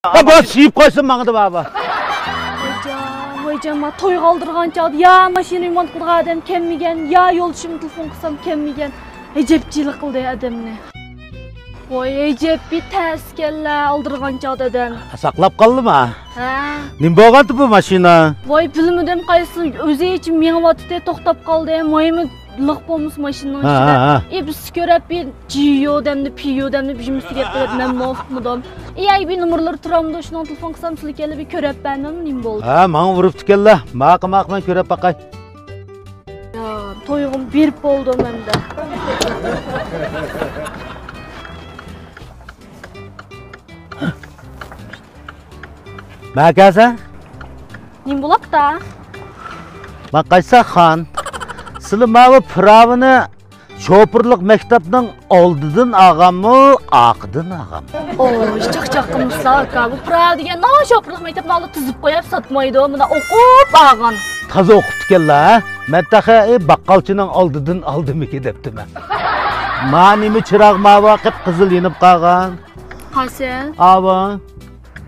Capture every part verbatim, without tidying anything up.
ھە، بۇ سىيىپ قويسۇن ماڭىدۇ بابا. ۋايجان، ۋايجان، ما تويغا ئالدىرىغان چاغدا يا ماشىنا رېمونت قىلىدىغان ئادەم كەلمىگەن، يا يولدىشىمغا تېلېفون قىلسام كەلمىگەن. ئەجەب جىلە قىلدى ئادەمنى. ۋاي، ئەجەب بىر تەسكەنلە ئالدىرىغان چاغدا ئادەم. ساقلاپ قالدىما؟ ھە. نېمە بولغانتى بۇ ماشىنا؟ ۋاي، بىلمىدىم، قايسى ئۆزى ئىچى مېڭىۋاتىدۇ، توختاپ قالدى. مۇھىمى لىق بولمىسا ماشىنىنىڭ ھە، ئىچىدە. ھە، ھە. ئى، بىز كۆرەپ بىر جىيو دەمدە، پىيو دەمدە بىر نېمىسى گەپ قىلىپ، مەن ماۋۇقمىدىم. ئى، ئەي، بىر نومۇرلىرى تۇرامدۇ، شۇنىڭ تېلېفون قىلسام، سىلى كەلدى، بىر كۆرەپ بەرمەممۇ، نېمە بولدى؟ ھە، ماڭا ئۇرۇپتىكەنلا. ماقۇل، ماقۇل، مەن كۆرەپ باقاي. يا، تويغىمۇ بېرىپ بولدۇم ئەمدى. مەكەسە؟ نېمە بولاپتا؟ ماقايسا خان، سىلى ماۋۇ پىراۋىنى شوپۇرلۇق مەكتەپنىڭ ئالدىدىن ئالغانمۇ، ئارقىدىن ئالغانمۇ؟ ئوي، چاقچاق قىلمىسىلا ئاكا، بۇ پىراۋ دېگەن ناۋا شوپۇرلۇق مەكتەپنىڭ ئالدىدا تىزىپ قويۇپ ساتمايدۇ، مۇنداق ئوقۇپ ئالغان. تازا ئوقۇپتىكەنلا، ھە؟ مەن تېخى، ئى، باققالچىنىڭ ئالدىدىن ئالدىمىكى دەپتىمەن. ما نېمە چىراغ ماۋۇ قىپقىزىل يېنىپ قالغان؟ قاسىم. ئاۋۇ.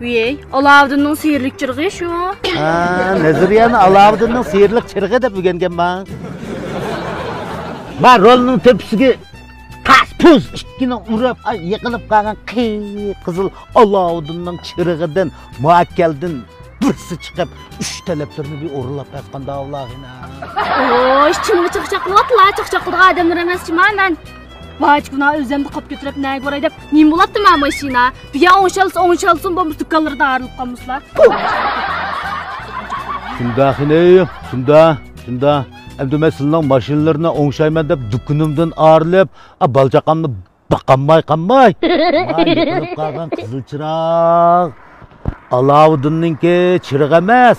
ۋىي، ئالاۋۇدۇننىڭ سېھىرلىك چىرىغى شۇ. ھە، نەزەرىيەنى ئالاۋۇدۇننىڭ سېھىرلىك چىرىغى دەپ ئۆگەنگەنمەن. ما رولنىڭ تۆپىسىگە تاس پۇس ئىككىنى ئۇرۇپ، ئاي، يېقىلىپ قالغان قىپقىزىل ئالاۋۇدۇننىڭ چىرىغىدىن مۇئەككەلدىن بىرسى چىقىپ، ئۈچ تەلەپلىرىنى بىر ئورۇنلاپ ئېيتقاندا ئاۋلاغىنا. ئوي، چىڭ چاقچاق قىلىۋاتىلا، چاقچاق قىلىدىغان ئادەملەر ئەمەس جۇما مەن. باج گۇناھ ئۆزۈمدە قاپ كۆتۈرۈپ نەگە باراي دەپ، نېمە بولاتتى مانا ماشىنا؟ بۇ يەر ئوڭشالسا ئوڭشالسۇن، بولمىسا دۇكانلىرىدا ئايرىلىپ قالمىسىلار. شۇنداق خېنىم، شۇنداق، شۇنداق. ئەمدى مەن سىلىنىڭ ماشىنىلىرىنى ئوڭشايمەن دەپ دۇكىنىمدىن ئايرىلىپ، ئا، بالا چاقامنى باقالماي قالماي. ما يىقىلىپ قالغان قىزىل چىراغ ئالاۋۇدۇننىڭكى چىرىغى ئەمەس.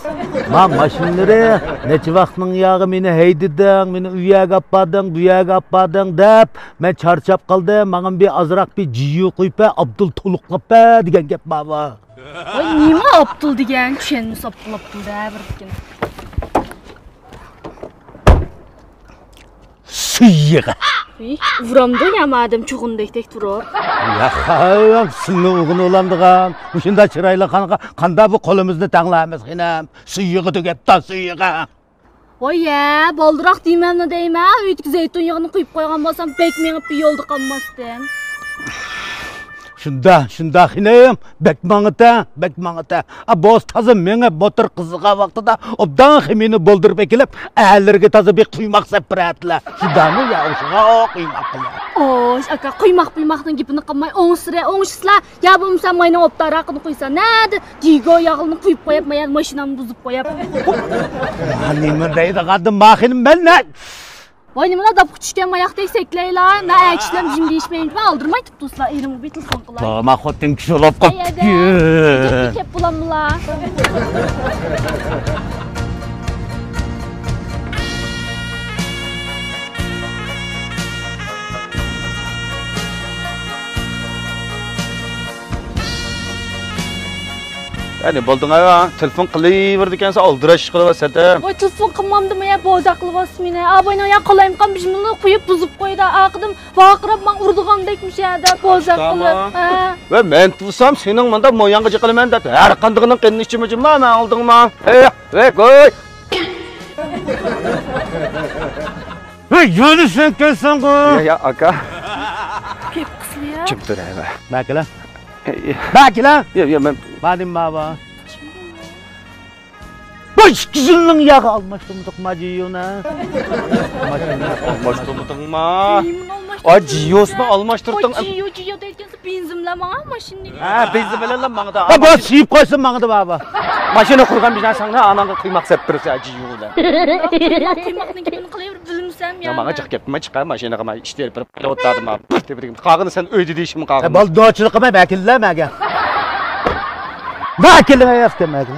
ما ماشىنىلىرى نەچچە ۋاقىتنىڭ ياغى مېنى ھەيدىدىڭ، مېنى ئۇ يەرگە ئاپاردىڭ، بۇ يەرگە ئاپاردىڭ دەپ، مەن چارچاپ قالدىم، ماڭا بىر ئازراق بىر جىيۇ قويۇپ بەر، ئابدۇل تولۇقلاپ بەر دېگەن گەپ ماۋۇ. ۋاي، نېمە ئابدۇل دېگەن؟ چۈشەنمىسە ئابدۇل، ئابدۇل دە بىر ئىككىنى. سۈيىغا. ۋىي، ئۇرامدۇ يا ئادەم چوغۇندەكتەك تۇرۇپ. ياقاڭ، سىلنى ئۇرغىنى ئۇلامدىغان. مۇشۇنداق چىرايلىق خانغا قاندا بۇ قولىمىزنى تەڭلەيمىز خېنىم. سۈيىغا دېگەپتا، سۈيىغا. ۋاي يە، بالدۇراق دېمەملا دەيمەن. ئۆيدىكى زەيتۇن يېغىنى قۇيۇپ قويغان بولسام، بەك مېڭىپ بىر يولدا قالماستىم. شۇندا، شۇنداق خېنىم، بەك ماڭىتە، بەك ماڭىتە. ئا، بولسا تازا مېڭىپ موتور قىزىغان ۋاقتىدا ئوبدان خېمىنى بولدۇرۇپ ئەكېلىپ، ئەرلىرىگە تازا بىر قۇيماق سەپ بېرەتتىلە. شۇنداقمۇ يا ئوشۇغا قۇيماق قىلار. ئوش، ئاكا، قۇيماق، قۇيماقنىڭ گېپىنى قىلماي، ئوڭشىسىلە، ئوڭشىسىلە. يا بولمىسا ماينىڭ ئوبدانراقىنى قۇيسا، نەدە دىگو ياغلىنى قۇيۇپ قويۇپ، مايا ماشىنامنى بۇزۇپ قويۇپ. ما نېمە دەيدىغاندىم، ما خېنىم، مەن نە؟ ۋاي، نېمىلا داپقا چۈشكەن ماياقتەك سەكلەيلا. مەن ئەكىشلەم جىم دېيىشمەيمەن، ئالدىرماي تۇپتۇسلا، ئېرىمگە بىر تېلېفون قىلاي. ما خوتۇن كىشى بولۇپ قاپتۇ. كەپ بولاملا. يەنى بولدۇڭ ھە، تېلېفون قىلىۋېرىدىكەنسەن، ئالدىراش ئىش قىلىۋاتىسەن. ۋاي، تېلېفون قىلمامدىمۇ يا، بوزەك قىلىۋاتىسەن مېنى. ئاباينىڭ يا قالايمىقان بىژمىنى قويۇپ بۇزۇپ قويدى. ئارقىدىن ۋارقىراپ ماڭا ئۇرىدىغاندەكمىش يا دەپ بوزەك قىلىپ. ھە. ۋە مەن تۇرسام سېنىڭ مۇنداق موياڭغا جىقىلىمەن دەپ ھەر قاندىقىنىڭ قېنىنى ئىچىمىجىما مەن ئالدىڭما؟ ھەي، ۋەي، گوي! ۋەي، يولدىشىڭ كەلسەڭغۇ! يا، يا، ئاكا. كېلىپ قىسلىيا. كىم تۇر ھەي، ۋە؟ مەكىلە. ئەي، ئەي. مەكىلە. يا، يا، مەن. مانا ماۋا. بۇ ئىككى يىلنىڭ ياغى ئالماشتۇرمىدۇق ما جىيونى. ئالماشتۇرمىدىڭما؟ نېمىنى ئالماشتۇردۇڭ؟ ئا، جىيوسىنى ئالماشتۇردۇڭ. ئا، جىيو، جىيو دەيدىكەنسە بېنزىنلا ماڭا ماشىنىنى. ھە، بېنزىن بىلەنلا ماڭىدۇ. ھە، بۇ سىيىپ قويسۇن ماڭىدۇ بابا. ماشىنا قۇرغان بىنا ساڭا ئاناڭغا قۇيماق سەپ بېرىسە جىيو بىلەن. قۇيماقنىڭ گېپىنى قىلىۋېرىپ بىلمىسەم يا. ماڭا جىق گەپمە چىقار ماشىنىغا ما ئىشتە بېرىپ قىلىۋاتاتىم. قاغىنى سەن ئۆيدە دېيىشىم قاغىنى. بال دوچىلىقىما مەكىللە مەگە. مەكىللە مەگە.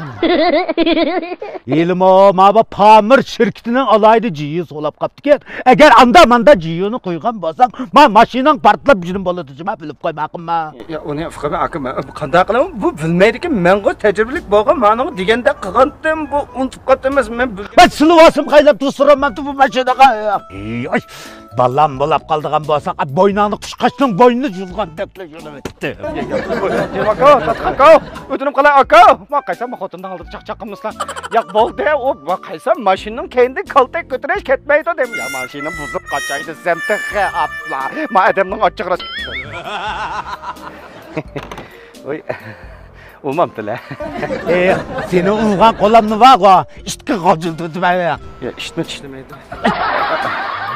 ھېلىمۇ ما بۇ پامىر شىركىتىنىڭ ئالاھىدە جىيو سولاپ قاپتىكەن. ئەگەر ئاندا ماندا جىيونى قويغان بولساڭ، ما ماشىناڭ پارتلاپ جىنىم بولىدۇ جۇما، بىلىپ قوي ماقۇلما. يا، ئۇنى ئۇقۇم ئاكا، مەن قانداق قىلىمەن؟ بۇ بىلمەيدىكەن، مەنغۇ تەجرىبىلىك بولغان، مانىڭغا دېگەندەك قىلغانتىم، بۇ ئۇنتۇپ قاپتىمىز، مەن بىلگەن. مەن سىلىۋالسام قايلاپ تۇرسۇراممەن بۇ ماشىنىغا. ئەي، ئاي. بالام بولاپ قالىدىغان بولساڭ، بوينۇڭنى قۇشقاچنىڭ بوينىنى يۇلغاندەك يۇلۇپ ئۆتتى. ئاكا، تاتلىق ئاكا، ئۆتۈنۈپ قالاي ئاكا. ما قايسام، ما خوتۇننىڭ ئالدىدا چاقچاق قىلمىسىلا. ياق، بولدى، ئۇ ما قايسام، ماشىنىنىڭ كەينىدىن كالتەك كۆتۈرۈش كەتمەيدۇ دەم. يا، ماشىنا بۇزۇپ قاچاي دېسەم تېخى ئاتلا. ما ئادەمنىڭ ئاچچىقى راست. ۋاي. ئۇمامتىلە. ئېي، سېنى ئۇرغان قولامنى بارغۇ، ئىتقا غاجىلدۇردۇم ھەي. يا، ئىتمۇ چىشلىمەيدۇ.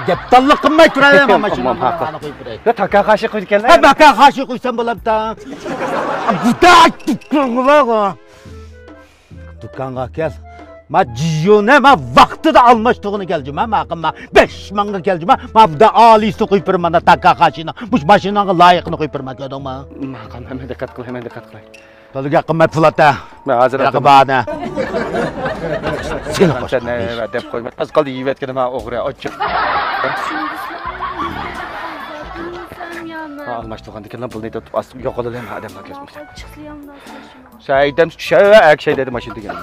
گەپدانلىق قىلماي تۇراۋەرمە، ماشىنامنى ئانا قويۇپ بېرەي. يا، تاكا خاشى قويىدىكەنلەر. ھە، ماكا خاشى قويسام بولامدا. بۇدا ئىتقا بارغۇ. دۇكانغا كەل. ما جىيونى ما ۋاقتىدا ئالماشتۇرغىنى كەلجىما، ما قىلما. بەش مىڭغا كەلجىما، ما بۇدا ئالىيسىنى قويۇپ بېرىمەن، تاكا خاشىنىڭ. مۇشۇ ماشىناڭغا لايىقىنى قويۇپ بېرىمەن، كۆردۈڭمۇ؟ ما قىلما، ھەممە دىققەت قىل، ھەممە دىققەت قىل. تولا گەپ قىلماي پۇل ئاتا. مەن ھازىر بىراقى ئاتىمەن. بارنى. سېنى قوشقان. نېمە دەپ قويما. ئاز قالدى يېيىۋەتكىنىم ھە ئوغرى، ئاچچىق. ھا، ئالماشتۇرغاندىكىن پۇلنى تۇتۇپ ئاز يوقىلىلى ھە ئادەملەر كۆرسىمىسە. سەيدەم چۈشەۋە ئەكشەي دېدى ماشىنا دېگەن.